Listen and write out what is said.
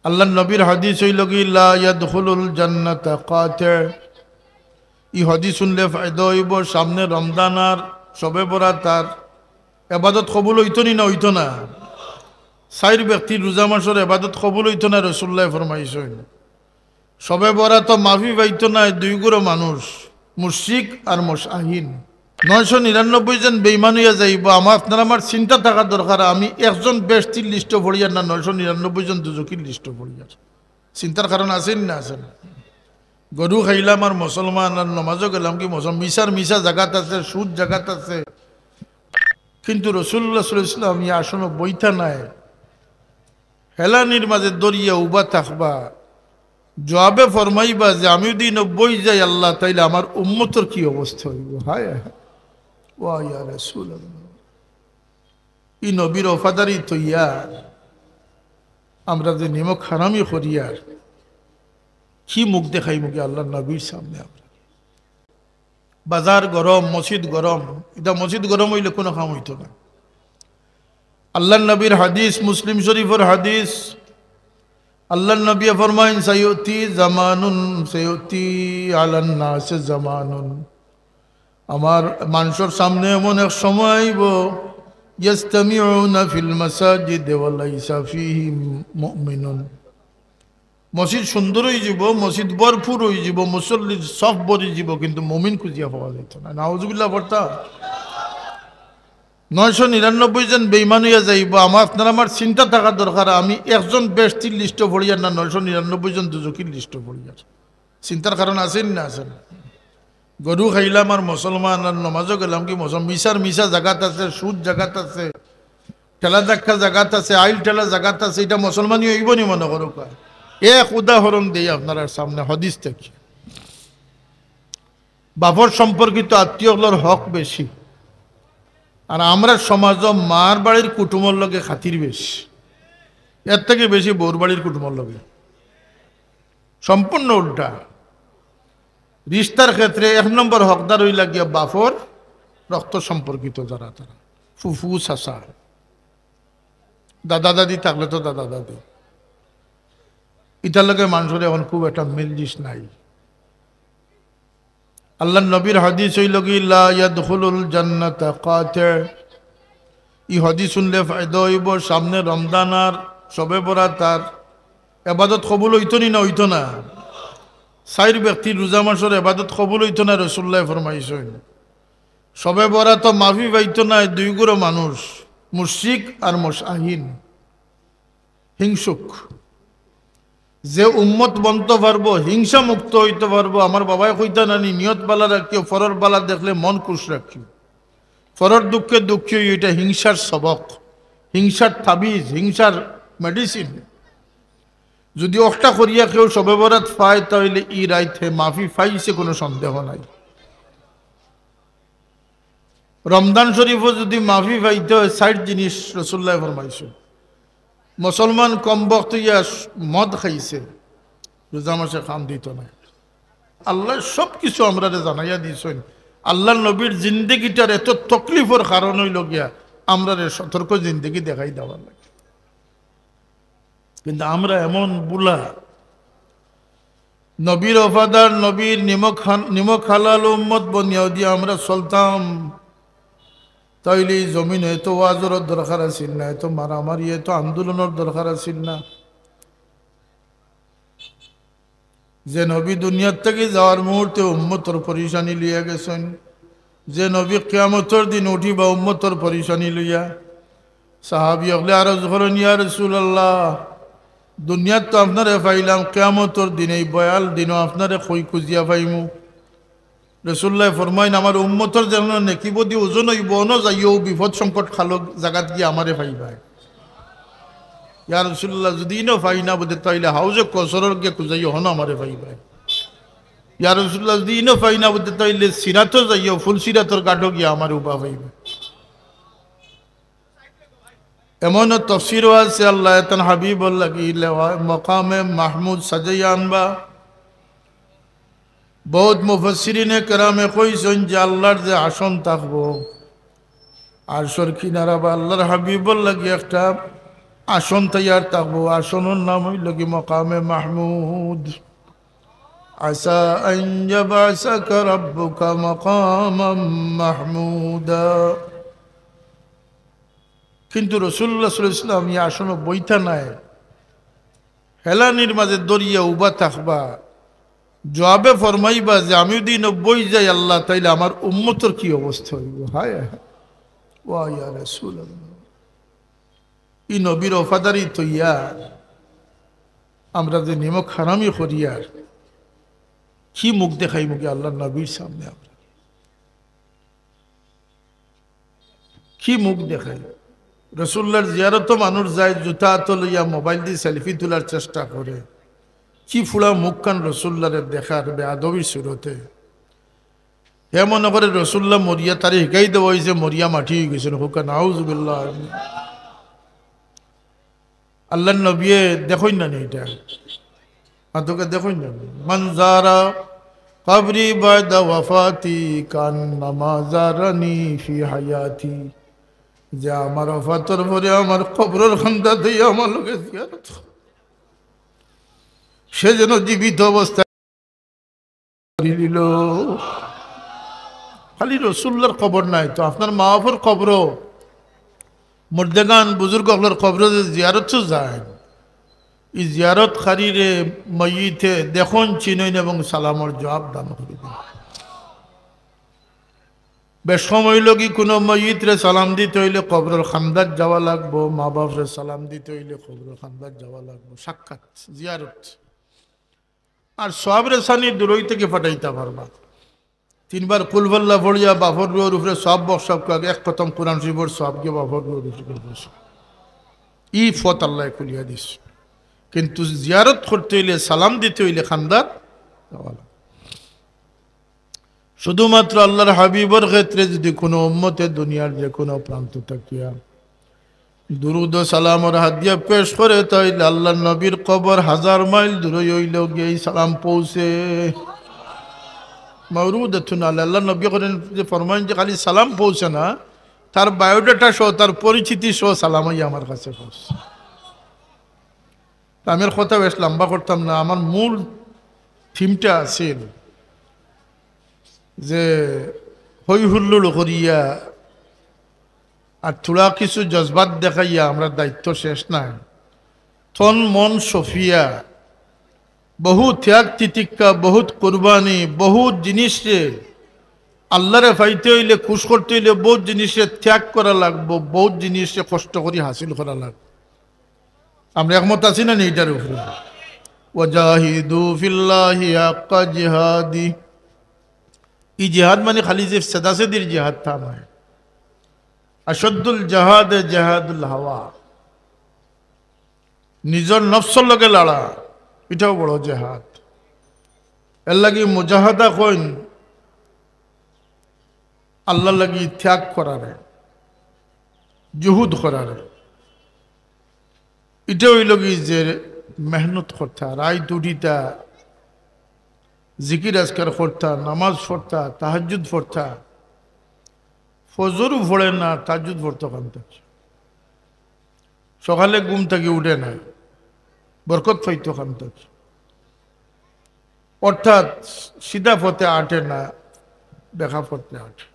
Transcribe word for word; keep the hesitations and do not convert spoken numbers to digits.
আল্লাহর নবীর হাদিস অইলো গি, "লা ইয়াদখুলুল জান্নাতা কাতি'।" ই হাদিস হুনলে ফায়দা অইবো, সামনে রমজান আর শবে বরাত আর এবাদত কবুল অইতো নি না অইতো না? চাইর ব্যক্তির রোজা মাসর এবাদত কবুল অইতো না, রাসুলুল্লায় ফরমাইছইন। শবে বরাতো মাফি পাইতো নায় দুই গুরু মানুষ, মুশরিক আর মুশাহিন। নয়শো নিরানব্বই জন বেইমান অইয়া যাইবো। আমা-, আপনার আমার চিন্তা থাকা দরকার, আমি একজন বেহেশতির লিস্টো পড়িয়ার না নয়শো নিরানব্বই জন দুজখির লিস্টো পড়িয়ার। চিন্তার কারণ আছে নি না আছে না? গরু খাইলাম আর মুসলমান, আর নমাজও গেলাম কি মুসলমান? মিছার মিছা জাগাত আছে, সুদ জাগাত আছে। কিন্তু রাসুলুল্লাহ সাল্লাল্লাহু আলাইহি ওয়াসাল্লাম ই আসনো বইতা নায়, হেলানির মাঝে দরিয়া উবা থাকবা, জবাবে ফরমাইবা যে, "আমি যদি ইনো বই যাই আল্লাহ, তাইলে আমার উম্মতর কি অবস্থা অইবো?" হায় হায়। ওয়া ইয়া রাসুলুল্লাহ। ই নবীর ওফাদারি থইয়া আমরা যে নিমক হারামি করিয়ার, কি মুখ দেখাইমু গি আল্লাহর নবীর সামনে আমরা? বাজার গরম, মসজিদ গরম, ইটা মসজিদ গরম অইলে কুনু কাম অইতো না। আল্লাহর নবীর হাদিস, মুসলিম শরীফর হাদিস, আল্লাহর নবী ফরমাইন, "সায়াতি জামানুন, সায়াতি আলান নাসি জামানুন।" আমার মানষর সামনে এমন এক সময় আইবো, "ইয়াজতামিউনা ফিল মাসাজিদ ওয়া লাইসা ফিহিম মুমিনুন।" মসজিদ সুন্দর অইযিবো, মসজিদ ভরপুর অইযিবো, মুসল্লির সফ ভরিযিবো, কিন্তু মুমিন খুঁজিয়া পাওয়া যাইতো না। নাউজুবিল্লাহ পড়তা। নয়শো নিরানব্বই জন বেইমান অইয়া যাইবো। আমা-, আপনার আমার চিন্তা থাকা দরকার, আমি একজন বেহেশতির লিস্টো পড়িয়ার না নয়শো নিরানব্বই জন দুজখির লিস্টো পড়িয়ার। চিন্তার কারণ আছে নি না আছে না? গরু খাইলাম আর মুসলমান, আর নমাজও গেলাম কি মুসলমান? মিছার মিছা জাগাত আছে, সুদ জাগাত আছে, ঠেলা ধাক্কা জাগাত আছে, আইল ঠেলা জাগাত আছে, ইটা মুসলমানি অইবো নি মনো করো কয়? এক উদাহরণ দেই আপনারার সামনে হাদিস থাকি। বাপর সম্পর্কিত আত্মীয় অকলর হক বেশি, আর আমরার সমাজও মার বাড়ির কুটুমর লগে খাতির বেশি, এর থাকি বেশি বউর বাড়ির কুটুমর লগে। সম্পূর্ণ উল্টা। রিশতার ক্ষেত্রে এক নম্বর হকদার অইলা গিয়া বাপর রক্ত সম্পর্কিত যারা, তারা ফুফু, চাচা, দাদা দাদি থাকলে তো দাদা দাদি, ইটার লগে মানষর এখন খুব একটা মিলজিস নাই। আল্লাহর নবীর হাদিস অইলো গি, "লা ইয়াদখুলুল জান্নাতা কাতি'।" ই হাদিস হুনলে ফায়দা অইবো, সামনে রমজান আর শবে বরাত আর এবাদত কবুল অইতো নি না অইতো না? চাইর ব্যক্তির রোজা মাসর এবাদত কবুল অইতো না, রাসুলুল্লায় ফরমাইছইন। শবে বরাতো মাফি পাইতো নায় দুই গুরু মানুষ, মুশরিক আর মুশাহিন, হিংসুক। যে উম্মত বনতো পারবো, হিংসা মুক্ত অইতো পারবো, আমার বাবায় কইতা নানি, "নিয়ত বালা রাখিও, পরর বালা দেখলে মন খুশ রাখিও।" পরর দুঃখে দুঃখী অইও, ইটা হিংসার সবক, হিংসার তাবিজ, হিংসার medicine। যদি অখটা করিয়া কেউ শবে বরাত পায়, তাইলে ই রাইত হে মাফি পাইছে, কুনু সন্দেহ নাই। রমজান শরীফও যদি মাফি পাইতে অয়, চাইর জিনিস রাসুলুল্লায় ফরমাইছইন। মুসলমান কমবখত অইয়া মদ খাইছে, রোজা মাসে খান দিতো নায়। আল্লায় সব কিছু আমরারে জানাইয়া দিছইন। আল্লাহর নবীর জিন্দেগিটার এত তকলিফর কারণ অইলো গিয়া আমরারে সতর্ক জিন্দেগি দেখাই দেওয়ার লাগি। কিন্তু আমরা এমন বুলা, নবীর ওফাদার, নবীর নিমক হান-, নিমক হালাল উম্মত বনিয়া যদি আমরা চলতাম, তাইলে ই জমিনো এত ওয়াজর দরকার আছিল না, এত মারামারি, এত আন্দোলনর দরকার আছিল না। যে নবী দুনিয়ার থাকি যাওয়ার মুহূর্তে উম্মতর পরিশানি লইয়া গেছইন, যে নবী কিয়ামতর দিন উঠিবা উম্মতর পরিশানি লইয়া, সাহাবী অকলে আরজ করইন, "ইয়া রাসুলুল্লাহ, দুনিয়াত তো আপনারে পাইলাম, কিয়ামতর দিন, এই ভয়াল দিনো আপনারে কই খুঁজিয়া পাইমু?" রাসুলুল্লায় ফরমাইন, "আমার উম্মতর যেন নেকি বদি ওজন অইবো, অনো যাইও, বিপদ সংকট কালো জাগাত গিয়া আমারে পাইবায়।" "ইয়া রাসুলুল্লাহ, যদি ইনো পাই না বুঝে, তাইলে হাউজে কৌসরর গিয়া খুঁজাইও, হনো আমারে পাইবায়।" "ইয়া রাসুলুল্লাহ, যদি ইনো পাই না বুঝে, তাইলে সিরাতো যাইও, ফুল সিরাতর ঘাটো গিয়া আমারে উবা পাইবায়।" এমনও তফসিরও আছে, আল্লায় তান হাবিবর লাগি লেওয়া মকামে মাহমুদ সাজাইয়া আনবা। বহুত মুফাসসিরিনে কেরামে কইছইন যে আল্লাহর যে আসন থাকবো, আরশর কিনারা বা আল্লাহর হাবিবর লাগি একটা আসন তৈয়ার থাকবো, আসনর নাম অইলো কি মকামে মাহমুদ। আসা আন ইয়াবআসাকা রাব্বুকা মাকামান মাহমুদা। কিন্তু রাসূলুল্লাহ সাল্লাল্লাহু আলাইহি ওয়াসাল্লাম ই আসনো বইতা নায়, হেলানির মাঝে ধরিয়া উবা থাকবা। জবাবে ফরমাইবা যে, "আমি যদি ইনো বই যাই আল্লাহ, তাইলে আমার উম্মতর কি অবস্থা অইবো?" হায় হায়। ওয়া ইয়া রাসূলুল্লাহ। ই নবীর ওফাদারি থইয়া আমরা যে নিমক হারামি করিয়ার, কি মুখ দেখাইমু গি আল্লাহর নবীর সামনে আমরা? কি মুখ দেখাই? রাসূলুল্লাহর জিয়ারতো মানুষ যায়, জুতা আতো লইয়া মোবাইল দি সেলফি তুলার চেষ্টা করে। কি ফুড়া মুখখান রাসূলুল্লাহরে দেখার বেয়াদবির সুরতে। হে মনে করে রাসূলুল্লাহ মরিয়া, তারে হিকাই দেওয়া অইছে, মরিয়া মাটি অইগেছইন। হুকা নাউজুবিল্লাহ। আল্লাহর নবীয়ে দেখইন না নি ইটা? আর তোকে দেখইন না নি? "মান জারা কবরি বাদা ওয়াফাতি কান্নামা জারানি ফি হায়াতি।" যে আমার ওফাতর পরে আমার কবরর কান্দাত আমার লগে জিয়ারত, সে যেন জীবিত অবস্থায় করি দিল। খালি রাসূলুল্লাহর কবর নায় তো, আপনার মা বাফর কবরো, মুর্দেগান বুজুর্গ অকলর কবরো যে জিয়ারতো যায়, ই জিয়ারতকারীরে ময়িতে দেখইন, চিনইন এবং সালামর জবাব দান করি দিন। বেশ সময় অইলো গি কুনু ময়িতরে সালাম দিতে অইলে কবরর কান্দাত যাওয়া লাগবো, মা বাফরে সালাম দিতে অইলে কবরর কান্দাত যাওয়া লাগবো। সাক্ষাৎ, জিয়ারত। আর সওয়াব রেসানি দূরই থাকি পাঠাইতা পারবা। তিনবার কুলহুয়াল্লাহ পড়িয়া বাফর রুহর উপরে সওয়াব বর্ষা করুক, এক খতম কোরআন শরীফর সওয়াব গিয়া বাফর রুহর উপরে পড়ছে। ই পথ আল্লায় খুলিয়া দিছে। কিন্তু জিয়ারত করতে অইলে, সালাম দিতে অইলে কান্দাত যাওয়া লাগবো। শুধুমাত্র আল্লাহর হাবিবর ক্ষেত্রে যদি কুনু উম্মতে দুনিয়ার যে কুনু প্রান্ত থাকিয়া দুরুদ ও সালামর হাদিয়া পেশ করে, তাইলে আল্লাহর নবীর কবর হাজার মাইল দূরে অইলেও গিয়া ই সালাম পৌঁছে। মাওরুদাতুন আলা, আল্লাহর নবী করেন যে ফরমাইন যে খালি সালাম পৌঁছে না, তার বায়োডাটা সহ, তার পরিচিতি সহ সালাম আইয়া আমার কাছে পৌঁছে। তা আমি আর কথা বেশ লম্বা করতাম না, আমার মূল থিমটা আছিল যে হই হুল্লোড় করিয়া আর থুড়া কিছু জজবাত দেখাইয়া আমরা দায়িত্ব শেষ নাই। তন মন সফিয়া, বহু ত্যাগ তিতিক্ষা, বহুত কুরবানি, বহুত জিনিসরে আল্লাহরে পাইতে অইলে, খুশ করতে অইলে বহুত জিনিসরে ত্যাগ করা লাগবো, বহুত জিনিসরে কষ্ট করি হাসিল করা লাগবো। আমরা একমত আছি না নি ইটার উপরে? ওয়াজাহিদু ফিল্লাহি হাক্কা জিহাদি। ই জিহাদ মানে খালি যে সেদাসেদির জিহাদ তা নায়। আশাদ্দুল জাহাদে জেহাদুল হাওয়া, নিজর নফসর লগে লড়া, ইটাও বড় জেহাদ। এর লাগি মুজাহাদা কইন আল্লাহর লাগি ত্যাগ করারে, জুহুদ করারে। ইটা অইলো গি যে মেহনত করতা, রাইত উঠিতা, জিকির আজকার করতা, নামাজ পড়তা, তাহাজ্জুদ পড়তা, ফজরও পড়ে না, তাহাজ্জুদ পড়তো কান্তা। সকালে ঘুম থাকি উঠে না, বরকত পাইতো কান্তা। অর্থাৎ সিধা পথে আটে না, বেকা পথে আটে।